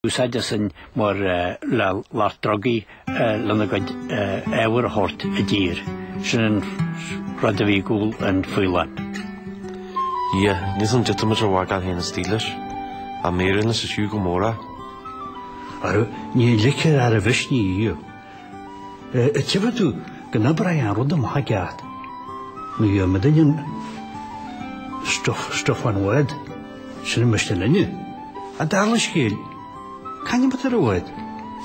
Úsáid sin mar le lucht drugaí lena gcuid ábhair a thabhairt i dtír. Sin an rud a bhí i gcúl an Faoileáin. Dhia, níl san dtitfimid ar mhagáil féin istigh leis. Ach m'éirinn is is fiú go mór é. Ara, ní ligfear air a mhisnigh riamh. Tchífidh tú go n-oibreoidh an rud amach i gceart. Nó gheobhaidh muidinne an stuif, stuif an bhád. Sin an miste linne. A dála scéil, c'ainm atá ar an bhád?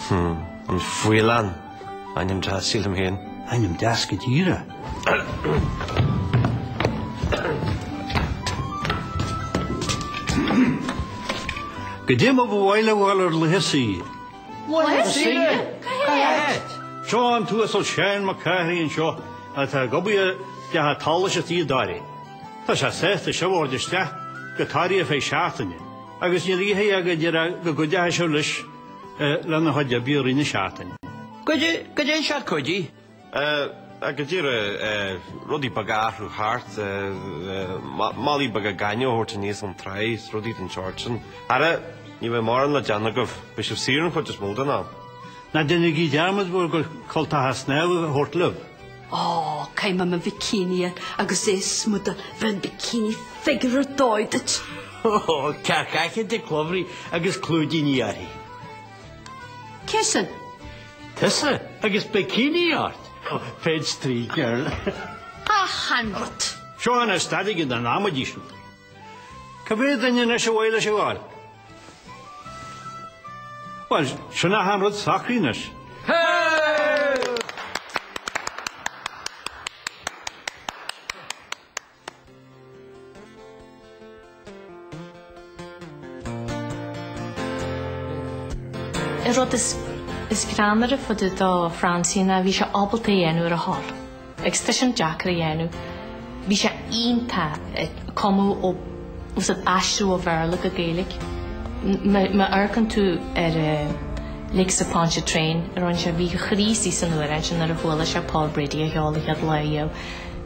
Hm, an Faoileán. Ainm deas, sílim féin. Ainm deas go díreach. Goidé mar ba mhaith libh a dhul ar laetha saoire. Laetha saoire? Cá háit? Seo an tUasal Seán Mac Cárthaigh anseo atá ag obair i dteach an tSolais istigh i dToraigh. Tá sé sásta sibh a thabhairt isteach go Toraigh ar feadh seachtaine agus níl a fhios aige díreach go gcuideochaidh sibh leis lena chuid oibre i rith na seachtaine. Goidé, goidé an sead cuidí? Go díreach, rudaí beaga a athrú thart, málaí beaga gainimh a thabhairt aníos ón tráigh is rudaí den tsórt sin. Ara, ní bheidh mórán le déanamh agaibh, beidh sibh saor an chuid is mó den am. Ná déanaigí dearmad bhur gcuid cultacha snámha a thabhairt libh. Ó, caithfidh mé mo bhikini air agus é smúdáil, bheadh an bikini figure ar dóigh duit. Ó, cearc aicheanta clumhraí agus clúidíní uirthi. Cé sin? Tusa agus bikini ort! Fade Street girl. Achan rud. Seo anois stadaigí den amaidí sin. Cá mhéad duine anois a mhaith leis a ghabháil? Bhuel, sin achan rud socraithe anois. An rud is is greannmhaire fá dtaobh do Francie ná bhí sé ábalta é a dhéanamh ar a thoil. Agus tá sin deacair a dhéanamh. Bhí sé iontach ag cumadh ó is ag aistriú ó Bhéarla go Gaeilge. Má amharcann tú ar Lakes of Pontchartrain a rinne sé, bhí a chroí istigh san amhrán sin nuair a chuala sé Paul Brady á cheol an chéad lá riamh.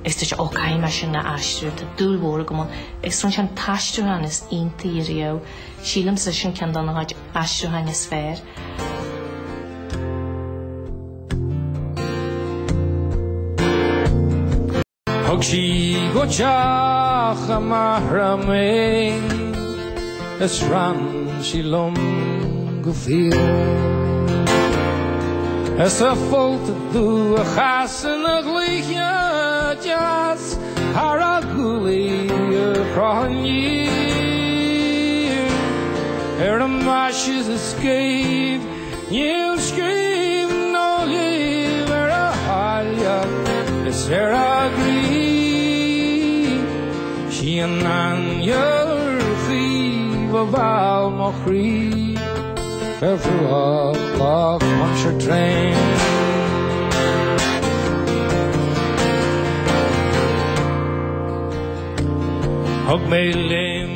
Agus dúirt sé, Ó, caithfidh mé sin a aistriú, tá dúil mhór agam ann. Agus rinne sé an t-aistriúchán is iontaí riamh. Sílimse sin ceann de na chuid aistriúcháin is fearr. Thug sí go teach a máthara mé is rann sí liom go fial. Is a folta dubh a chas ina gcluiche deas thar a guaillí a chroch aniar ar a maise is a scéimh níl scríobh ná léamh ar a háilleacht is ar a groí sí an aingeal chaomh a mheall mo chroí. Ar bhruach Loch Pontchartrain. Thug mé léim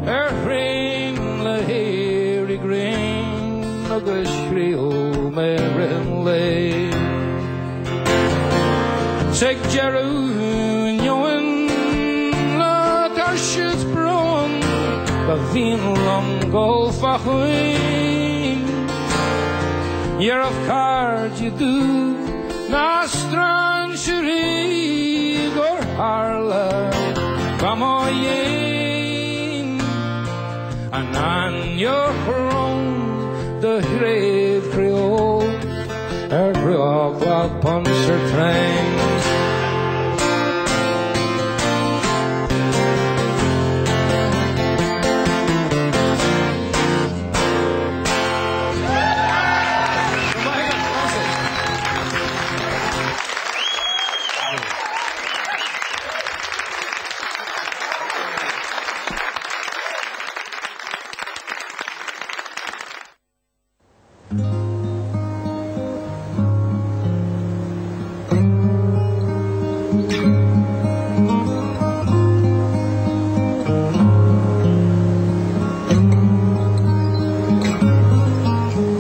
ar thraein le héirí grinn agus thriail mé rith an lae. 'S ag deireadh ainneoin le tuirse is brón ba mhian liom dul fá thoinn. Ní raibh cairde dubh ná strainséirí gur tharla fá mo dhéin an ainnir chrón do thréad Creole. Ar bhruach Loch Pontchartrain.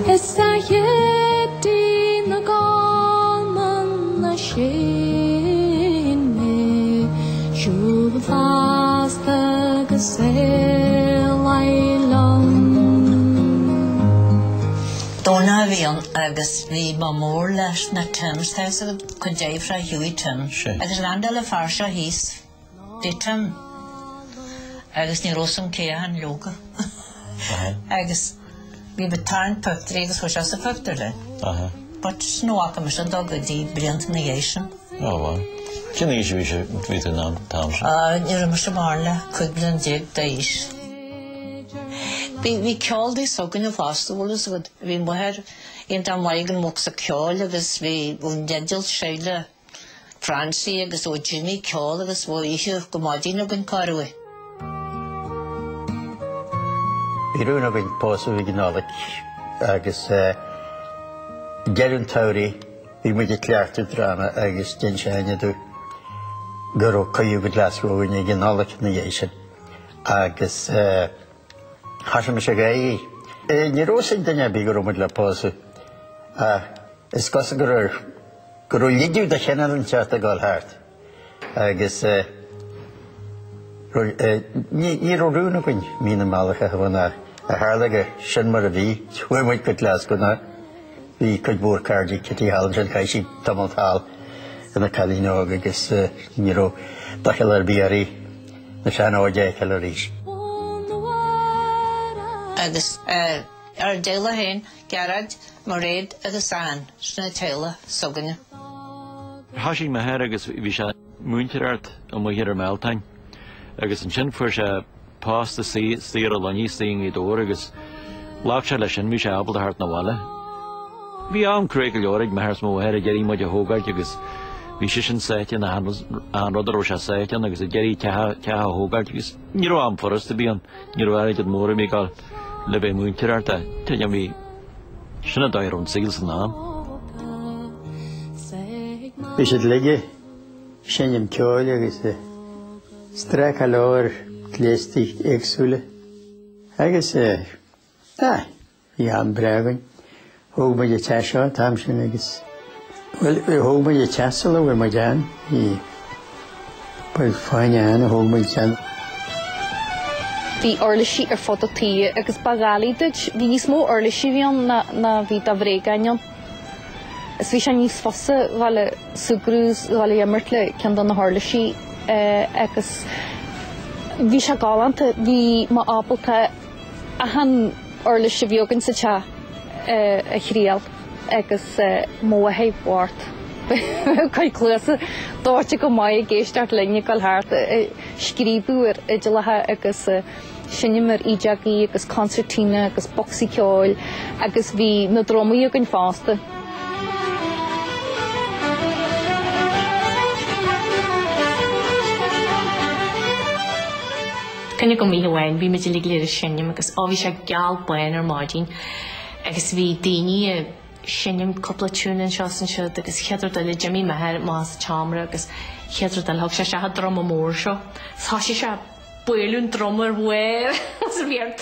Is a Chéiptín na gCamanna sin mé, siúl feasta go saol liom. Domhnach a bhí ann agus bhí mé mór leis na Tims, tá fhios agat cuid deirfiúr Hughie Tim. Agus landáil an fear seo thíos dtí Tim agus ní raibh fhios a'm cé achan leoga. Agus bhí mé ag tarraingt pictiúirí agus chuaigh sé sa phictiúr linn. But ní fhaca mise dó go dtí blianta ina dhiaidh sin. Ó bhuel. Cén aois a bhí sé, bhí tú an t-am sin? Ní raibh mise mórán le 15 bliain d'aois. Bhí, bhí ceol dí s'againne fosta, bhfuil fhios agat. Bhí m'athair iontach maith ag an mbocsa ceoil agus bhí ón dteideal Sheila Francie agus ó Jimmy ceol agus bhí oíche go maidin againn corruair. Bhí rún againn pósadh ag an Nollaig agus deireadh an tsamhraidh bhí muid ag cleachtadh dráma agus d'inis Áine domh go raibh cuireadh go Glasgow againn ag an Nollaig ina dhiaidh sin agus thosaigh mise ag gáirí. Ní raibh fhios ag duine ar bith go raibh muid le pósadh ach is cosúil go raibh go raibh ligeadh de chineál inteacht ag dul thart. Agus ní raibh rún againn mí na meala a chaitheamh ann ach tharla gur sin mar a bhí. Chuaigh muid go Glasgow nó bhí cuid mhór cairde Kitty thall ansin, chaith sí tamall thall ina cailín óg agus ní raibh doicheall ar bith uirthi na seanóid a fheiceáil arís. Agus ár dteaghlach féin, Gearóid, Mairéad agus Ann, sin an teaghlach s'againne. Thoisigh m'athair agus bhí sé ag múinteoireacht amuigh ar an mBealtaine agus ansin fuair sé post istigh ar an Luinnigh istigh i nGaoth Dobhair agus ghlac sé leis sin, bhí sé ábalta theacht 'na bhaile. Bhí am crua go leor ag m'athair is mo mháthair ag iarraidh muid a thógáilt agus bhí seisean sáite in achan rud a raibh sé sáite ann agus ag iarraidh teach a thógáilt agus ní raibh am furast ar bith ann, ní raibh airgead mór ar bith ag gabháil le bheith ag múinteoireacht tuigim bhí Sin an dóigh a raibh an saol san am. Bhí siad uilig ag seinm ceoil agus ag strácáil leo ar ghléastaí éagsúla. Agus ah, bhí am breá againn. Thóg muid an teach seo an t-am sin agus, bhuel, thóg muid an teach sula bhfuair muid Ann. Bhí beag fáinne ann a thóg muid ann. Bhí uirlisí ar fud an tí agus ba dhoiligh duit, bhí níos mó uirlisí a bhí ann ná ná bhí de bhréagáin ann. Is bhí sé níos fusa dhul ag súgradh is dhul ag imirt le ceann de na huirlisí agus bhí sé galánta, bhí mé ábalta achan uirlis a bhí againn sa teach a thriail agus mo mháthair bhocht a cuid cluasa dóite go maith ag éisteacht linn ag dul thart ag scríobadh ar fhidileacha agus ag seinm ar fhídeogaí agus concertina agus bocsaí ceoil agus bhí na drumaí againn fosta. Cuimhne agam oíche amháin bhí muid uilig léir ag seinm agus ó bhí sé geal bán ar maidin agus bhí daoine ag seinm cúpla tiún anseo is ansiúd agus chéad rud eile d'imigh m'athair amach as an tseomra agus chéad rud eile thug sé isteach an druma mór seo. Thoisigh sé ag bualadh an druma ar bharr agus bhí ar.